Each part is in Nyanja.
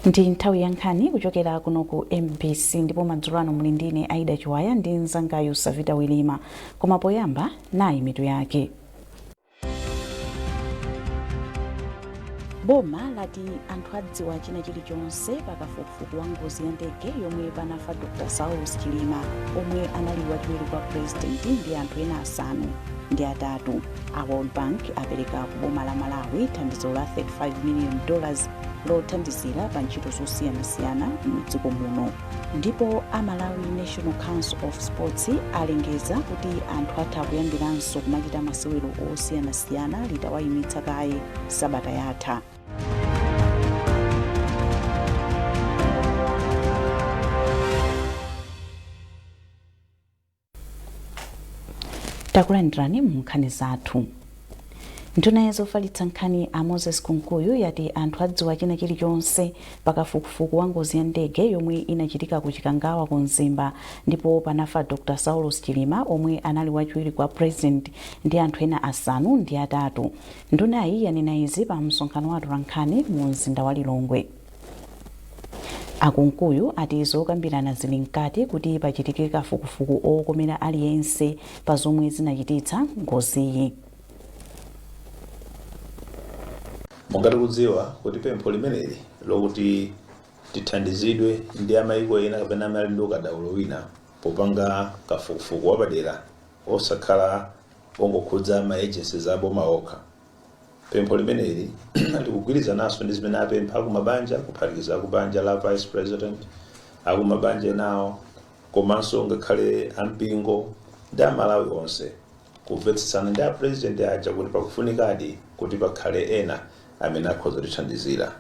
Ndi nthawi ya nkhani kuchokera kuno ku MBC, ndipo madzulo ano muli ndine Aida Chiwaya ndi mnzangayu Savita Wilima. Koma poyamba, nayi mitu yake. Boma lati anthu adziwa china chilichonse pa kafukufuku wa ngozi ya ndege yomwe panafa Dr Saulos Chilima, omwe anali wachiwiri kwa purezidenti, ndi anthu ena 8. A World Bank apereka ku boma la Malawi thandizo la $35 million lothandizira pa ntchito zosiyanasiyana mdziko muno. Ndipo a Malawi National Council of Sports alengeza kuti anthu atha kuyambiranso kumachita masewero osiyanasiyana litawayimitsa kaye sabata yatha. Takulandirani mu nkhani zathu. Nduna ya zofalitsa nkhani a Moses Kunkuyu yati anthu adziwa china chilichonse pa kafukufuku wa ngozi ya ndege yomwe inachitika ku Chikangawa ku Mzimba, ndipo panafa Dr Saulos Chilima, omwe anali wachiwiri kwa president, ndi anthu ena 8. Ndunayi yanena izi pa msonkhano wa atolankhani mu mzinda wa Lilongwe. A Kunkuyu ati zokambirana zili mkati kuti pachitike kafukufuku okomera aliyense pa zomwe zinachititsa ngoziyi. Monga tikudziwa kuti pempho limeneli lokuti tithandizidwe ndi amayiko ena kapena amene ali ndi ukadaulo wina popanga kafukufuku wapadera osakhala ongokhudza ma agencies aboma okha, pempho limeneli likugwirizananso ndi zimene apempha akumabanja, kuphatikiza akubanja la vice president, akumabanja enawo, komanso ngakhale ampingo ndi Amalawi onse, kumvetsetsana ndi a president aja kuti pakufunikadi kuti pakhale ena amene akhoza kutithandizira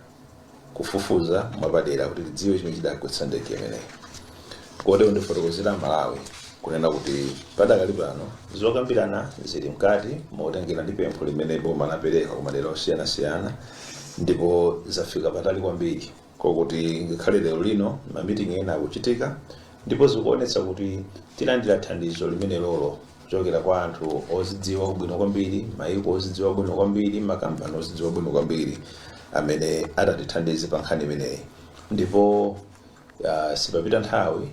kufufuza mwapadera kuti tidziwe chimene chidagwetsa ndege imeneyi. Kotero ndifotokozera Amalawi kunena kuti padakali pano zokambirana zili mkati motengera ndi pempho limene boma lapereka ku madera osiyanasiyana, ndipo zafika patali kwambiri kokuti ngakhale lero lino mamitingi ena akuchitika, ndipo zikuonetsa kuti tilandira thandizo limene lolo kuchokera kwa anthu ozidziwa bwino kwambiri, maiko ozidziwa bwino kwambiri, makampani ozidziwa bwino kwambiri amene atatithandize pa nkhani imeneyi. Ndipo sipapita nthawi,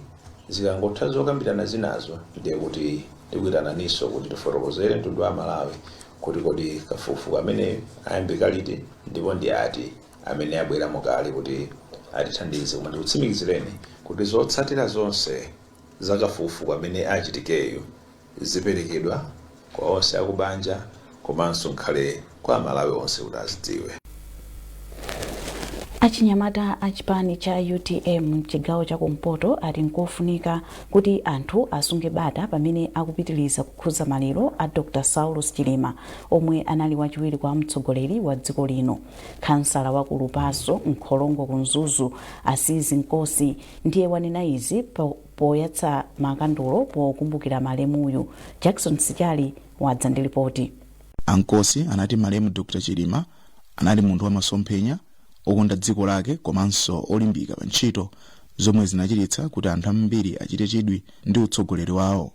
zikangotha zokambirana zinazo, ndiye kuti tikuitananinso kuti tifotokozere mtundu wa Malawi kuti kodi kafukufuku ameneyo ayambika liti, ndipo ndi ati amene abweramo kale kuti atithandize. Koma ndikutsimikizireni kuti zotsatira zonse za kafukufuku amene achitikeyo ziperekedwa kwa onse akubanja komanso ngakhale kwa Amalawi onse kuti azidziwe. Achinyamata a chipani cha UTM mchigawo cha kumpoto ati nkofunika kuti anthu asunge bata pamene akupitiriza kukhuza maliro a Dr Saulos Chilima, omwe anali wachiwiri kwa mtsogoleri wa dziko lino. Khansala wa ku Lupaso Nkholongo ku Mzuzu, Asizi Nkosi, ndiye wanena izi poyatsa makandulo pokumbukira malemuyu. Jackson Sichali wadza ndi ripoti. A Nkosi anati malemu Dr Chilima anali munthu wamasomphenya, okonda dziko lake komanso olimbika pa ntchito, zomwe zinachititsa kuti anthu ambiri achite chidwi ndi utsogoleri wawo.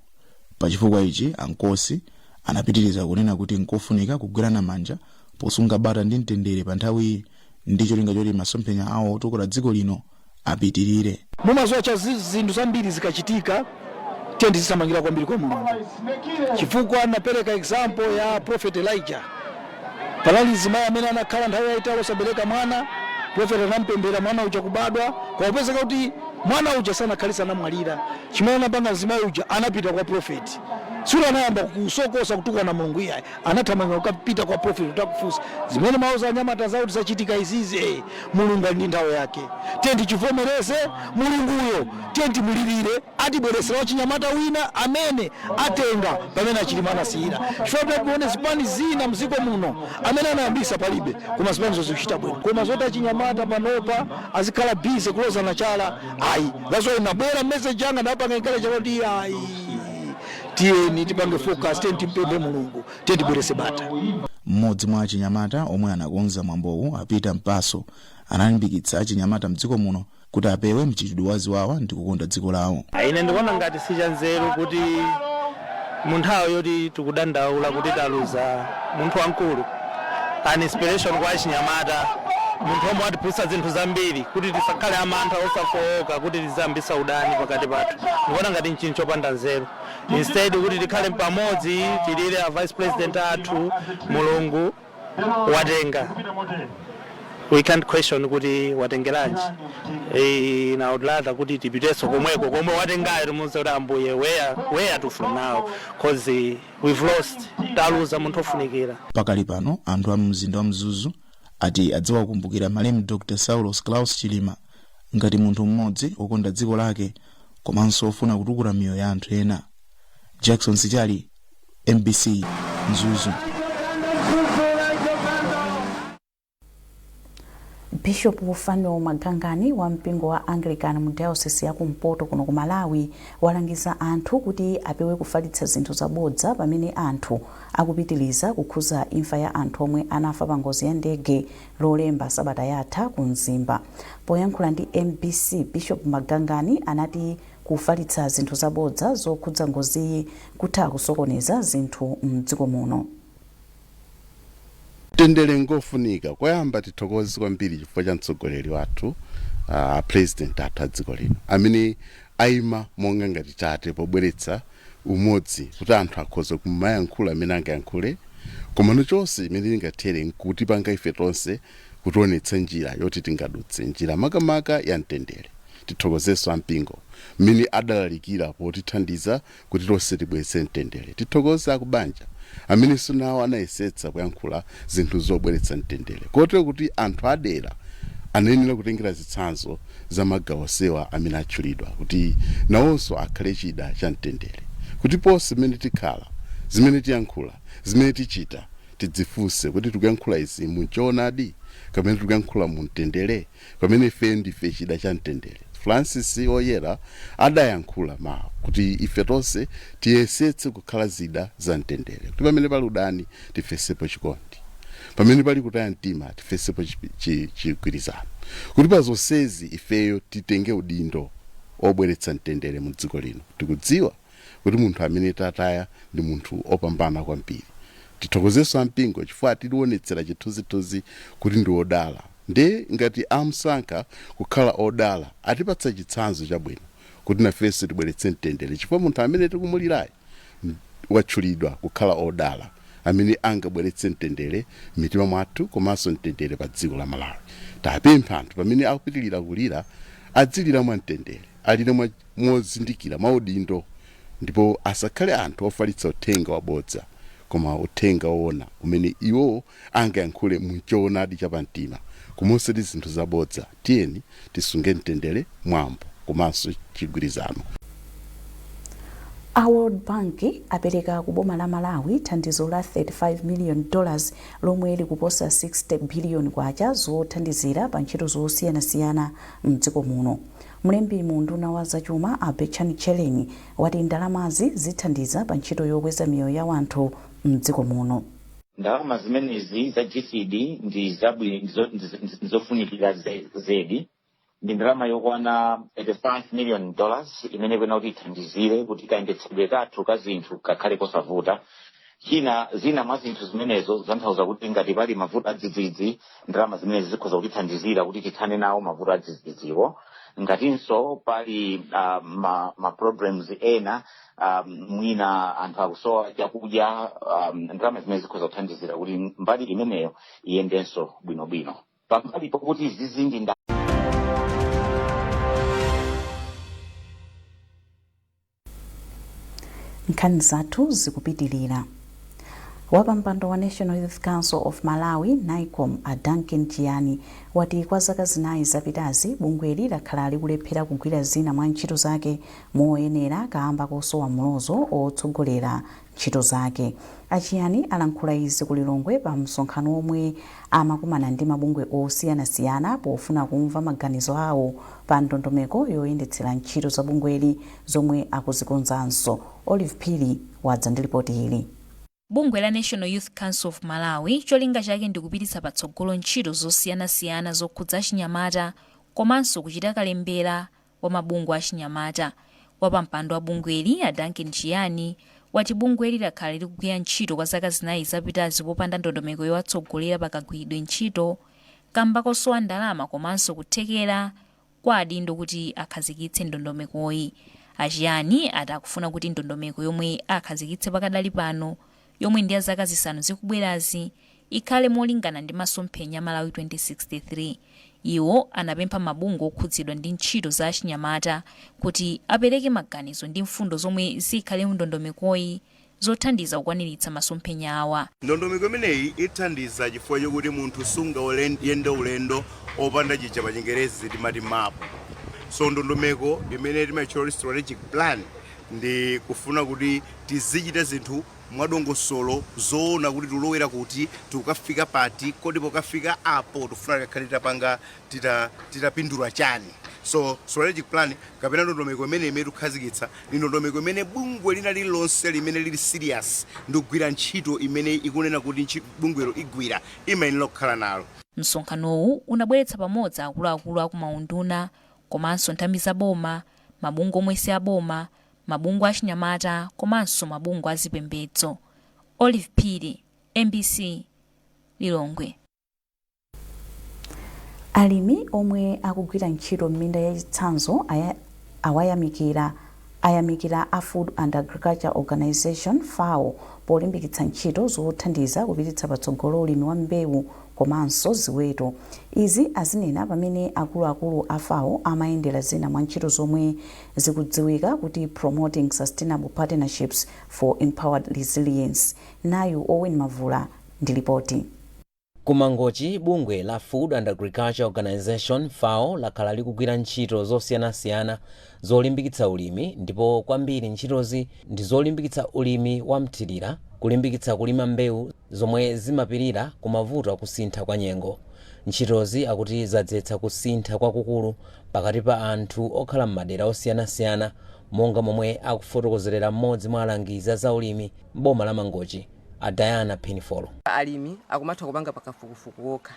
Pachifukwa ichi, a Nkosi anapitiriza kunena kuti nkofunika kugwirana manja posunga bata ndi mtendere pa nthawiyi ndi cholinga choti masomphenya awo otukula dziko lino apitirire. Mumaziwa cha zinthu zambiri zikachitika, tiye tizithamangira kwambiri kwa Mulungu, chifukwa napereka example ya Prophet Elijah. Panali mzimayi amene anakhala nthawi yayitali osabereka mwana. Prophet anampemphera, mwana uja kubadwa. Kwapezeka kuti mwana uja sanakhalitse, anamwalira. Chimene anapanga mzimayi uja, anapita kwa prophet. Sikuti anayamba kusokosa, kutukwana Mulungu, iyayi. Anathamanga kukapita kwa prophet kuti akufunsa zimene mauza anyamata zawo kuti zachitika izizi. Mulungu ali ndi nthawi yake. Tiye tichivomereze Mulunguyo, tiye timulirire, atibweresera wachinyamata wina amene atenga pamene aChilima anasiyira, chifukwa tione zipani zina mdziko muno amene anayambisa palibe, koma zipanizo zikuchita bwino. Koma zoti achinyamata panopa azikhala busy kulozana chala, ayi. That's why nabwera message yanga, ndapanga encourage kuti ayi, tiyeni tipange focus, tiyeni timpemphe Mulungu, tiyeni tibwerese bata. Mmodzi mwa achinyamata omwe anakonza mwambowu, a Peter Mpaso, analimbikitsa achinyamata mdziko muno kuti apewe mchitidwe wa ziwawa ndi kukonda dziko lawo. Ine ndikuona ngati si chanzeru kuti mu nthawi yoti tikudandaula kuti taluza munthu wamkulu, an inspiration kwa achinyamata, Munthu omwe atiphunzitsa zinthu zambiri kuti tisakhale amantha, osafowoka, kuti tiziyambisa udani pakati pathu. Ndikuona ngati nchinthu chopanda nzeru. Instead kuti tikhale pamodzi, tilire a vice president athu. Mulungu watenga, we can't question kuti watengeranji. I would rather kuti tipitenso komweko komwe watengayo, timuuze kuti, "Ambuye, where to from now?" 'Cause we've lost, taluza munthu ofunikira. Pakali pano anthu a mzinda wa Mzuzu ati adzawakumbukira malemu Dr Saulos Klaus Chilima ngati munthu mmodzi wokonda dziko lake komanso ofuna kutukula miyoyo ya anthu ena. Jackson Sichali, MBC, Mzuzu. Bishop Fanuel Magangani wa mpingo wa Anglican mu Diocese ya Kumpoto kuno ku Malawi walangiza anthu kuti apewe kufalitsa zinthu zabodza pamene anthu akupitiriza kukhuza imfa ya anthu omwe anafa pa ngozi ya ndege Lolemba sabata yatha ku Mzimba. Poyankhula ndi MBC, Bishop Magangani anati kufalitsa zinthu zabodza zokhudza ngoziyi kutha kusokoneza zinthu mdziko muno. Mtendere ngofunika. Koyamba tithokoze kwambiri chifukwa cha mtsogoleri wathu, president athu a dziko lino, amene ayima monga ngati tate pobweretsa umodzi, kuti anthu akhoza kumayankhula amene angayankhule, komano chonse chimene tingathere nkutipanga ife tonse kutionetsa njira yoti tingadutse, njira makamaka ya mtendere. Tithokozenso ampingo mmene adalalikira potithandiza kuti tonse tibweretse mtendere. Tithokoze akubanja amenenso nawo anayesetsa kuyankhula zinthu zobweretsa mtendere, kotero kuti anthu adera anayenera kutengera zitsanzo za magawo onsewa amene atchulidwa, kuti nawonso akhale chida cha mtendere, kuti ponse mmene tikhala, zimene tiyankhula, zimene tichita, tidzifunse kuti tikuyankhula izi munchoonadi kapena tikuyankhula mu mtendere, pamene ife ndife chida cha mtendere. Francis Oyera adayankhula mawu kuti ife tonse tiyesetse kukhala zida za mtendere, kuti pamene pali udani tifesepo chikondi, pamene pali kutaya mtima tifesepo chigwirizano, kuti pa zonsezi ifeyo titenge udindo obweretsa mtendere mu dziko lino. Tikudziwa kuti munthu amene tataya ndi munthu opambana kwambiri. Tithokozenso ampingo chifukwa atilionetsera chithunzithunzi kuti ndi odala, ndi ngati amsankha kukhala odala, atipatsa chitsanzo chabwino kuti nafenso tibweretse mtendere, chifukwa munthu amene tikumulirayi watchulidwa kukhala odala amene angabweretse mtendere m'mitima mwathu komanso mtendere pa dziko la Malawi. Tapempha anthu pamene akupitirira kulira, adzilira mwamtendere, alire mozindikira, maudindo, ndipo asakhale anthu ofalitsa uthenga wabodza, koma uthenga woona umene iwo angayankhule muchoonadi chapamtima, koma osati zinthu zabodza. Tiyeni tisunge mtendere, mwambo komanso chigwirizano. A World Bank apereka ku boma la Malawi thandizo la $35 million, lomwe likuposa 60 billion kwacha, zothandizira pa ntchito zosiyanasiyana mdziko muno. Mlembi mu unduna wa zachuma a Betchani Tchereni wati ndalamazi zithandiza pa ntchito yokweza miyoyo ya anthu mdziko muno. Ndalama zimenezi za GCD ndi ndizofunikira zedi. Ndi ndalama yokwana $85 million imene ikuyenera kuti ithandizire kuti kayendetsedwe kathu ka zinthu kakhale kosavuta. China, zina mwa zinthu zimenezo zitanthauza kuti ngati pali mavuto adzidzidzi, ndalama zimenezi zikhoza kutithandizira kuti tithane nawo mavuto adzidzidziwo. Ngatinso pali ma problems ena, mwina anthu akusowa chakudya, ndalama zimene zikhoza kuthandizira kuti mbali imeneyo iyendenso bwinobwino. Pambali pokuti zizi ndi Nkhani zathu zikupitilira. Wapampando wa National Youth Council of Malawi, NYCOM, a Duncan Chiyani wati kwa zaka 4 zapitazi bungweli lakhala likulephera kugwira zina mwa ntchito zake moyenera kaamba kosowa mlozo otsogolera ntchito zake. A Chiyani alankhula izi ku Lilongwe pa msonkhano omwe amakumana ndi mabungwe osiyanasiyana pofuna kumva maganizo awo pa ndondomeko yoyendetsera ntchito za bungweli zomwe akuzikonzanso. Olive Phiri wadza ndi lipoti ili. Bungwe la National Youth Council of Malawi cholinga chake ndi kupititsa patsogolo ntchito zosiyanasiyana zokhudza achinyamata komanso kuchita kalembera wa mabungwe achinyamata. Wapampando wa bungweli, a Duncan Chiyani, wati bungweli lakhala likugwira ntchito kwa zaka 4 zapitazi popanda ndondomeko yowatsogolera pakagwiridwe ntchito. Kamba kosowa ndalama komanso kuthekera kwa adindo kuti akhazikitse ndondomekoyi. A Chiyani ati akufuna kuti ndondomeko yomwe akhazikitse pakadali pano, yomwe ndi ya zaka zisanu zikubwerazi, ikhale molingana ndi masomphenya a Malawi 2063. Iwo anapempha mabungwe okhudzidwa ndi ntchito za achinyamata kuti apereke maganizo ndi mfundo zomwe zikhale mndondomekoyi zothandiza kukwaniritsa masomphenya awa. Ndondomeko imeneyi ithandiza chifukwa chokuti munthu sungayende ulendo opanda chija pa Chingerezi timati map. So ndondomeko imene timaitchula kuti strategic plan ndi kufuna kuti tizichita zinthu mwadongosolo, zoona kuti tulowera kuti, tikukafika pati, kodi pokafika apo tifuna tikakhale titapanga titapindula chani. So strategic plan kapena ndondomeko imene tikukhazikitsa ndi ndondomeko imene bungwe lina lililonse limene lili serious ndi kugwira ntchito imene ikunena kuti bungwelo igwira imayenera kukhala nalo. Msonkhanowu unabweretsa pamodzi akuluakulu aku maunduna komanso nthambi za boma, mabungwe omwe si aboma, mabungwe achinyamata komanso mabungwe azipembedzo. Olive Phiri, MBC, Lilongwe. Alimi omwe akugwira ntchito m'minda yachitsanzo awayamikira ayamikira a Food and Agriculture Organization, FAO, polimbikitsa ntchito zothandiza kupititsa patsogolo ulimi wa mbewu komanso ziweto. Izi azinena pamene akuluakulu a FAO amayendera zina mwa ntchito zomwe zikudziwika kuti Promoting Sustainable Partnerships for Empowered Resilience. Nayu Owen Mavula ndi ripoti. Kumangochi, bungwe la Food and Agriculture Organization, FAO, lakhala likugwira ntchito zosiyanasiyana zolimbikitsa ulimi, ndipo kwambiri ntchitozi ndi zolimbikitsa ulimi wa mthirira, kulimbikitsa kulima mbewu zomwe zimapirira ku mavuto akusintha kwa nyengo. Ntchitozi akuti zadzetsa kusintha kwakukulu pakati pa anthu okhala m'madera osiyanasiyana, monga momwe akufotokozerera mmodzi mwa alangizi a zaulimi m'boma la Mangochi, a Diana Pinifolo. Alimi akumatha kupanga pakafukufuku okha,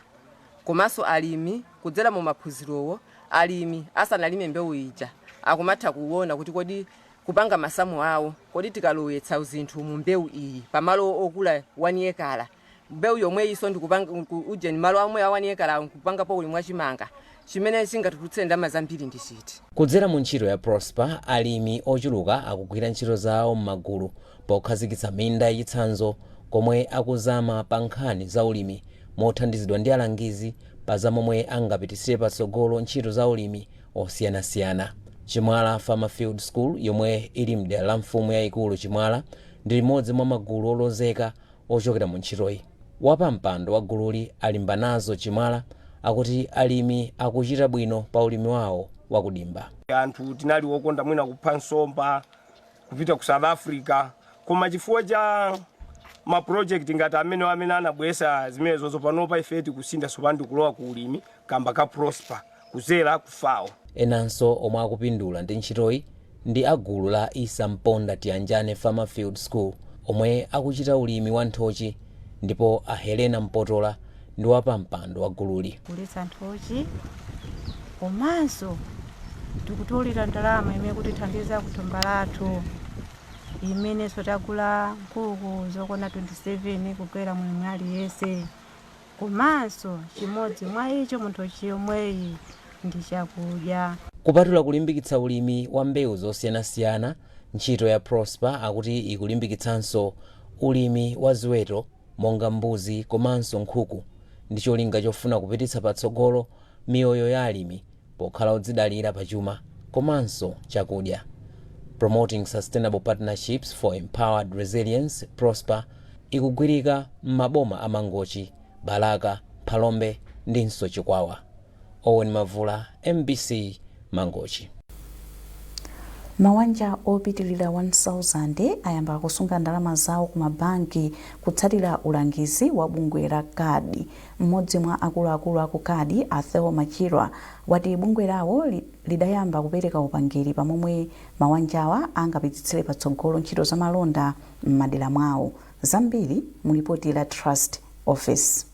komanso alimi kudzera mu maphunzirowo, alimi asanalime mbewu ija akumatha kuona kuti kodi kupanga masamu awo, kodi tikalowetsa zinthu mu mbewu iyi pamalo okula 1 ekala, mbewu yomweyinso ndikupanga ujeni malo amwe a 1 ekala nkupangapo ulimi wachimanga, chimene chingatulutse ndalama zambiri ndi chiti? Kudzera mu ntchito ya Prosper, alimi ochuluka akugwira ntchito zawo m'magulu pokhazikitsa minda yachitsanzo komwe akuzama pa nkhani za ulimi mothandizidwa ndi alangizi pa za momwe angapititsire patsogolo ntchito za ulimi osiyanasiyana. Chimwala Farmer Field School, yomwe ili mdera la mfumu yayikulu Chimwala, ndi limodzi mwa magulu olozeka ochokera mu ntchitoyi. Wapampando wa gululi, Alimbanazo Chimwala, akuti alimi akuchita bwino pa ulimi wawo wakudimba. Anthu tinali wokonda mwina kupha nsomba, kupita ku South Africa, koma chifukwa cha ma project ngati amene anabwesa zimenezozo, panopa ife tikusintha tsopano, ndikulowa ku ulimi kamba ka Prosper kuzera ku FAO. Enanso omwe akupindula ndi ntchitoyi ndi a gulu la Isa Mponda Tiyanjane Farmer Field School omwe akuchita ulimi wa nthochi, ndipo a Helena Mpotola ndi wapampando wa gululi. Kulitsa nthochi komanso tikutolera ndalama imene kutithandiza kuthumba lathu, imenenso tagula nkhuku zokwana 27 kugwera mulimi aliyense, komanso chimodzi mwa icho munthochi yomweyi ndi chakudya. Kupatula kulimbikitsa ulimi wa mbewu zosiyanasiyana, ntchito ya Prosper akuti ikulimbikitsanso ulimi wa ziweto monga mbuzi komanso nkhuku, ndi cholinga chofuna kupititsa patsogolo miyoyo ya alimi pokhala odzidalira pachuma komanso chakudya. Promoting Sustainable Partnerships for Empowered Resilience, Prosper, ikugwirika m'maboma a Mangochi, Balaka, Phalombe ndinso Chikwawa. Owen Mavula, MBC, Mangochi. Mawanja opitilira 1000 ayamba kusunga ndalama zawo ku mabanki kutsatira ulangizi wa bungwe la CARD. Mmodzi mwa akuluakulu aku CARD, Atheo Machirwa, wati bungwe lawo lidayamba kupereka upangiri pamomwe mawanjawa angapititsire patsogolo ntchito za malonda m'madera mwawo. Zambiri mu lipoti la Trust Office.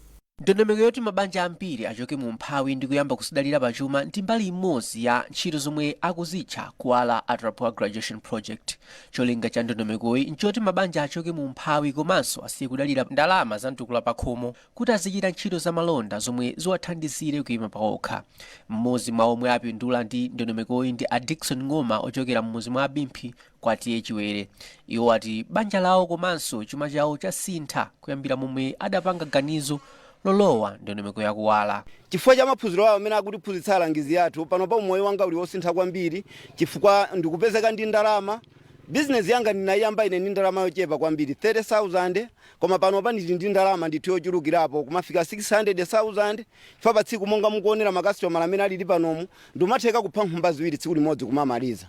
Ndondomeko yoti mabanja ambiri achoke mu umphawi ndi kuyamba kusidalira pachuma ndi mbali imodzi ya ntchito zomwe akuzitcha Kuwala Ultra-Poor Graduation Project. Cholinga cha ndondomekoyi nchoti mabanja achoke mu umphawi komanso asiye kudalira ndalama za mtukula pakhomo kuti azichita ntchito za malonda zomwe ziwathandizire kuyima paokha. Mmodzi mwa omwe apindula ndi ndondomekoyi ndi a Dickson Ng'oma ochokera mmudzi mwa Abimphi kwa T/A Chiwere. Iwo ati banja lawo komanso chuma chawo chasintha kuyambira momwe adapanga ganizo lolowa ndondomeko ya Kuwala. Chifukwa cha maphunziro awo amene akutiphunzitsa alangizi athu, panopa umoyo wanga uli wosintha kwambiri chifukwa ndikupezeka ndi ndalama. Bizinesi yanga ndinayiyamba ine ndi ndalama yochepa kwambiri, 30,000, koma panopa ndili ndi ndalama ndithu yochulukirapo kumafika 600,000, chifukwa pa tsiku, monga mukuonera makasitomala amene alili panomu, ndimatheka kupha nkhumba ziwiri tsiku limodzi kumamaliza.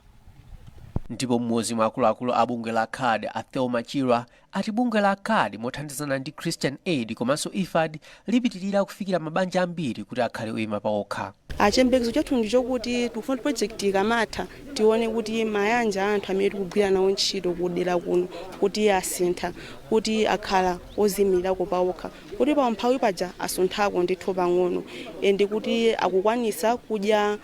Ndipo mmodzi mwa akuluakulu a bungwe la CARD, a Thelma Chirwa, ati bungwe la CARD mothandizana ndi Christian Aid komanso IFAD lipitirira kufikira mabanja ambiri kuti akhale oyima paokha. Chiyembekezo chathu ndi chokuti tikufuna project ikamatha tione kuti mayanja a anthu amene tikugwira nawo ntchito kudera kuno kuti asintha, kuti akhala oziyimirako paokha, kuti pa umphawi paja asunthako ndithu pang'ono, and kuti akukwanisa kudya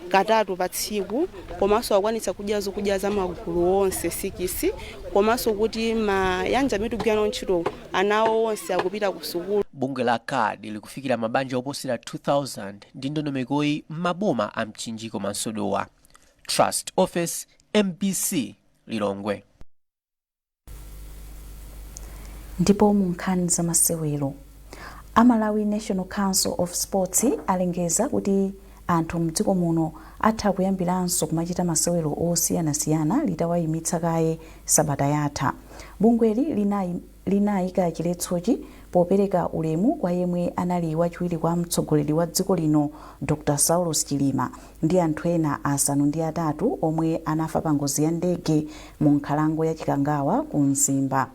katatu pa tsiku, komanso akukwanisa kudya zokudya za magulu onse 6, komanso kuti mayanja amene tikugwira nawo ntchito ana awo onse akupita ku sukulu. Bungwe la CARD likufikira mabanja oposera 2000 ndi ndondomekoyi m'maboma a Mchinji komanso Dowa. Trust Office, MBC, Lilongwe. Ndipo mu nkhani za masewero, a Malawi National Council of Sports alengeza kuti anthu mdziko muno atha kuyambiranso kumachita masewero osiyanasiyana litawayimitsa kaye sabata yatha. Bungweli linayika chiletsochi popereka ulemu kwa yemwe anali wachiwiri kwa mtsogoleri wa dziko lino Dr Saulos Chilima ndi anthu ena 8 omwe anafa pa ngozi ya ndege mu nkhalango ya Chikangawa ku Mzimba.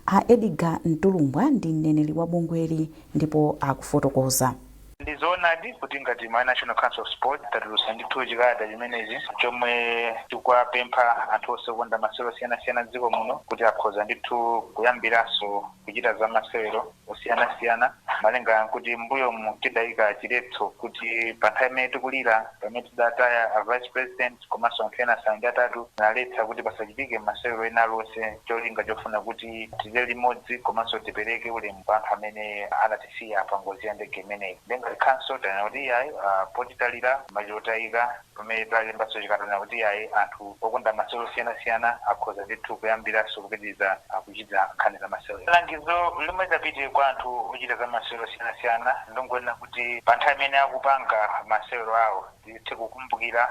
A Edgar Mtulumbwa ndi mneneri wa bungweli ndipo akufotokoza. Ndi zoonadi kuti ngati Malawi National Council of Sport tatulutsa ndithu chikalata chimenechi chomwe chikuwapempha anthu onse okonda masewero osiyanasiyana m'dziko muno kuti akhoza ndithu kuyambiranso kuchita za masewero osiyanasiyana, malinga nkuti m'mbuyomu tidayika chiletso kuti pa nthawi imene tikulira, pamene tidataya a vice president komanso anthu ena 8, tinaletsa kuti pasachitike masewero ena aliwonse, cholinga chofuna kuti tilire limodzi komanso tipereke ulemu kwa anthu amene anatisiya pa ngozi ya ndege imeneyi. Ndiye ngati council tanena kuti iyayi, poti talira maliro tayika, pamene talembanso chikalata kuti iyayi, anthu okonda masewero osiyanasiyana akhoza ndithu kuyambiranso kupitiriza kuchita nkhani za masewero. Langizo lomwe litapite kwa anthu ochita za masewero osiyanasiyana ndongonena kuti pa nthawi imene akupanga masewero awo tithe kukumbukira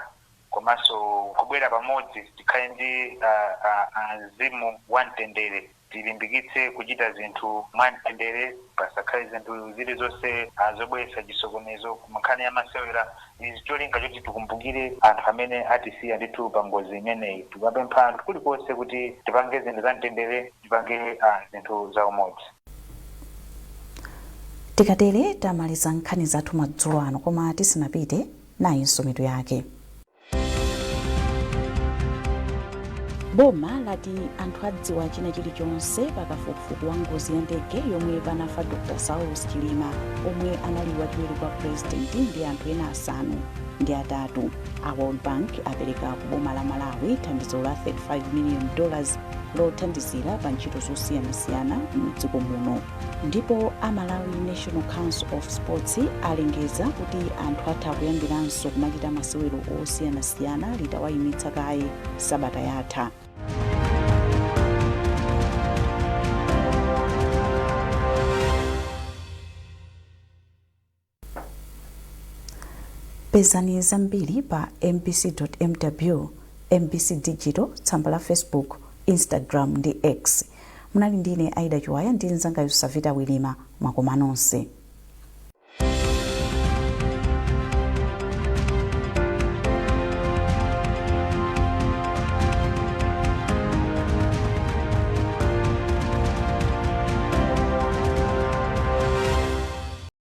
komanso kubwera pamodzi, tikhale ndi mzimu wa mtendere, tilimbikitse kuchita zinthu mwamtendere, pasakhale zinthu zilizonse zobweretsa chisokonezo ku nkhani ya masewera. Izi cholinga choti tikumbukire anthu amene atisiya ndithu pa ngozi imeneyi. Tikapempha anthu kulikonse kuti tipange zinthu za mtendere, tipange zinthu za umodzi. Tikatere tamaliza nkhani zathu madzulo ano, koma tisanapite, nayinso mitu yake. Boma lati anthu adziwa china chilichonse pa kafukufuku wa ngozi ya ndege yomwe panafa Dr Saulos Chilima omwe anali wachiwiri kwa purezidenti ndi anthu ena 8. A World Bank apereka ku boma la Malawi thandizo la $35 million lothandizira pa ntchito zosiyanasiyana mdziko muno. Ndipo a Malawi National Council of Sports alengeza kuti anthu atha kuyambiranso kumachita masewero osiyanasiyana litawayimitsa kaye sabata yatha. Pezani zambiri pa mbc.mw, MBC Digital, tsamba la Facebook, Instagram ndi X. Munali ndine Aida Chiwaya ndi mnzanga Yusavita Wilima. Mwakoma nonse.